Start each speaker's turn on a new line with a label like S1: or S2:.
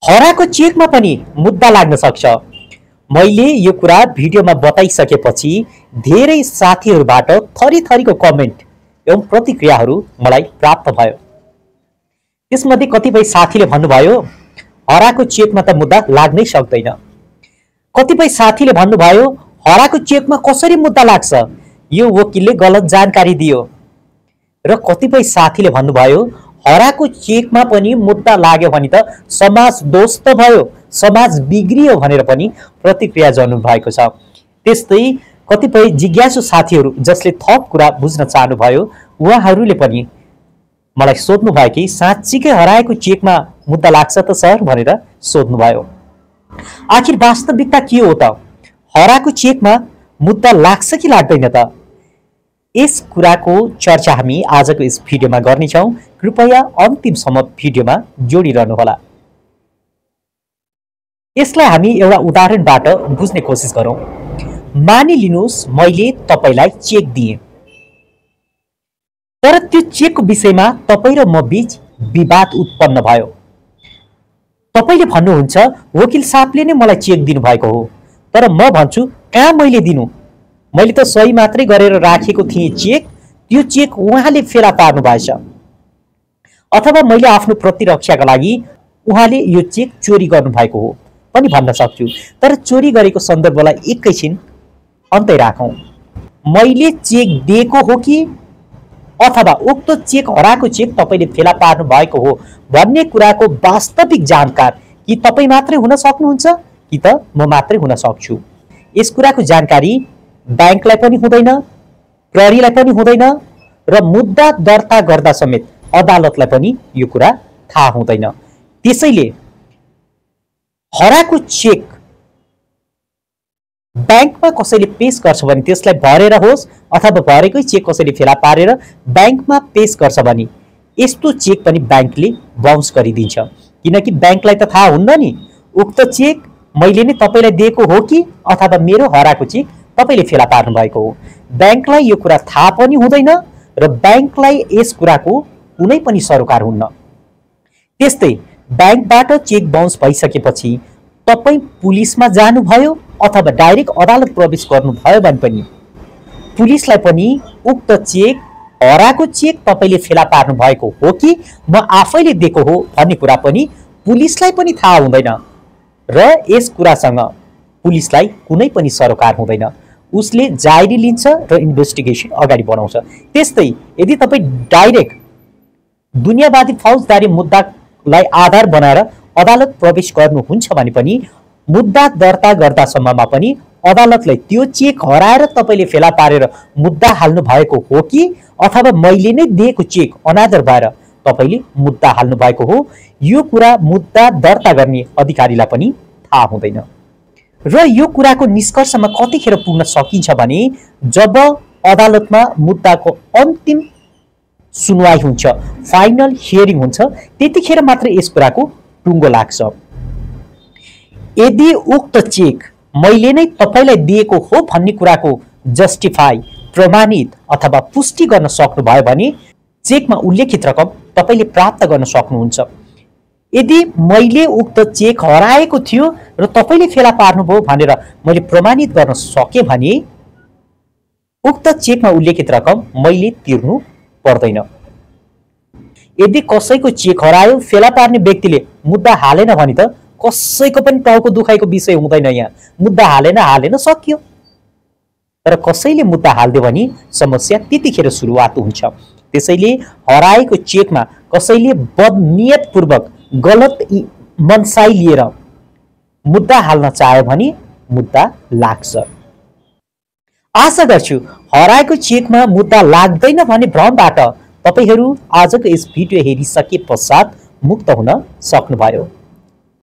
S1: हराएको चेकमा पनि मुद्दा लाग्न सक्छ। मैले यो कुरा भिडियोमा बताइसकेपछि धेरै साथीहरूबाट थरीथरीको कमेन्ट एवं प्रतिक्रियाहरू मलाई प्राप्त भयो। त्यसमध्ये कतिपय साथीले भन्नुभयो हराएको चेकमा त मुद्दा लाग्नै सक्दैन। कतिपय साथीले भन्नुभयो हराएको चेकमा कसरी मुद्दा लाग्छ, यो वकिलले गलत जानकारी दियो। र कतिपय साथीले भन्नुभयो हराएको चेकमा पनि मुद्दा लाग्यो भने त समाज ध्वस्त भयो, समाज बिग्रियो भनेर पनि प्रतिक्रिया जनाउनु भएको छ। त्यस्तै कतिपय जिज्ञासु साथीहरू जसले थप कुरा बुझ्न चाहनुभयो उहाँहरूले पनि मलाई सोध्नुभयो कि साँच्चीकै हराएको चेकमा मुद्दा लाग्छ त सर भनेर सोध्नुभयो। आखिर वास्तविकता के हो त? हराएको चेकमा मुद्दा लाग्छ कि लाग्दैन त? यस कुराको चर्चा हामी आजको यस भिडियोमा गर्नेछौँ। कृपया अन्तिमसम्म भिडियोमा जोडिरहनुहोला। यसलाई हामी एउटा उदाहरणबाट बुझ्ने कोसिस गरौँ। मानिलिनुहोस् मैले तपाईलाई चेक दिएँ, तर त्यो चेकको विषयमा तपाईँ र म बीच विवाद उत्पन्न भयो। तपाईले भन्नुहुन्छ वकिल साहबले नै मलाई चेक दिनुभएको हो, तर म भन्छु कहाँ मैले दिनु, मैले त सही मात्रै गरेर राखेको थिएँ चेक, त्यो चेक उहाँले फेला पार्नु भएछ। अथवा मैले आफ्नो प्रतिरक्षाका लागि उहाँले यो चेक चोरी गर्नु भएको हो पनि भन्न सक्छु। तर चोरी गरेको सन्दर्भलाई एकैछिन अन्तै राखौँ। मैले चेक दिएको हो कि अथवा उक्त चेक हराएको चेक तपाईले फेला पार्नु भएको हो भन्ने कुराको वास्तविक जानकार कि तपाईँ मात्रै हुन सक्नुहुन्छ कि त म मात्रै हुन सक्छु। यस कुराको जानकारी ब्याङ्कलाई पनि हुँदैन, प्रहरीलाई पनि हुँदैन र मुद्दा दर्ता गर्दा समेत अदालतलाई पनि यो कुरा थाहा हुँदैन। त्यसैले हराएको चेक ब्याङ्कमा कसैले पेश गर्छ भने त्यसलाई भरेर होस् अथवा भरेकै चेक कसैले फेला पारेर ब्याङ्कमा पेश गर्छ भने यस्तो चेक पनि ब्याङ्कले बाउन्स गरिदिन्छ। किनकि ब्याङ्कलाई त थाहा हुन्न नि उक्त चेक मैले नै तपाईँलाई दिएको हो कि अथवा मेरो हराएको चेक तपाईँले फेला पार्नु भएको हो। ब्याङ्कलाई यो कुरा थाहा पनि हुँदैन र ब्याङ्कलाई यस कुराको कुनै पनि सरोकार हुन्न। त्यस्तै ब्याङ्कबाट चेक बाउन्स भइसकेपछि तपाईँ पुलिसमा जानुभयो अथवा डाइरेक्ट अदालत प्रवेश गर्नुभयो भने पनि पुलिसलाई पनि उक्त चेक हराएको चेक तपाईँले फेला पार्नु भएको हो कि म आफैले दिएको हो भन्ने कुरा पनि पुलिसलाई पनि थाहा हुँदैन र यस कुरासँग पुलिसलाई कुनै पनि सरोकार हुँदैन। उसले जायरी लिन्छ र इन्भेस्टिगेसन अगाडि बढाउँछ। त्यस्तै यदि तपाईँ डाइरेक्ट दुनियावादी फौजदारी मुद्दालाई आधार बनाएर अदालत प्रवेश गर्नुहुन्छ भने पनि मुद्दा दर्ता गर्दासम्ममा पनि अदालतलाई त्यो चेक हराएर तपाईँले फेला पारेर मुद्दा हाल्नु भएको हो कि अथवा मैले नै दिएको चेक अनादर भएर तपाईँले मुद्दा हाल्नु भएको हो यो कुरा मुद्दा दर्ता गर्ने अधिकारीलाई पनि थाहा हुँदैन। र यो कुराको निष्कर्षमा कतिखेर पुग्न सकिन्छ भने जब अदालतमा मुद्दाको अन्तिम सुनवाई हुन्छ, फाइनल हियरिङ हुन्छ, त्यतिखेर मात्र यस कुराको टुङ्गो लाग्छ। यदि उक्त चेक मैले नै तपाईलाई दिएको हो भन्ने कुराको जस्टिफाई प्रमाणित अथवा पुष्टि गर्न सक्नुभयो भने चेकमा उल्लेखित रकम तपाईले प्राप्त गर्न सक्नुहुन्छ। यदि मैले उक्त चेक हराएको थियो र तपाईले फेला पार्नुभयो भनेर मैले प्रमाणित गर्न सके भने उक्त चेकमा उल्लेखित रकम मैले तिर्नु पर्दैन। यदि कसैको चेक हरायो फेला पार्ने व्यक्तिले मुद्दा हालेन भने त कसैको पनि टाउको दुखाइको विषय हुँदैन। यहाँ मुद्दा हालेन सकियो। तर कसैले मुद्दा हाल्दियो भने समस्या त्यतिखेर सुरुवात हुन्छ। त्यसैले हराएको चेकमा कसैले बदनियतपूर्वक गलत मनसाई लिएर मुद्दा हाल्न चाह्यो भने मुद्दा लाग्छ। आशा गर्छु हराएको चेकमा मुद्दा लाग्दैन भन्ने भ्रमबाट तपाईहरू आजको यस भिडियो हेरिसके पश्चात मुक्त हुन सक्नुभयो।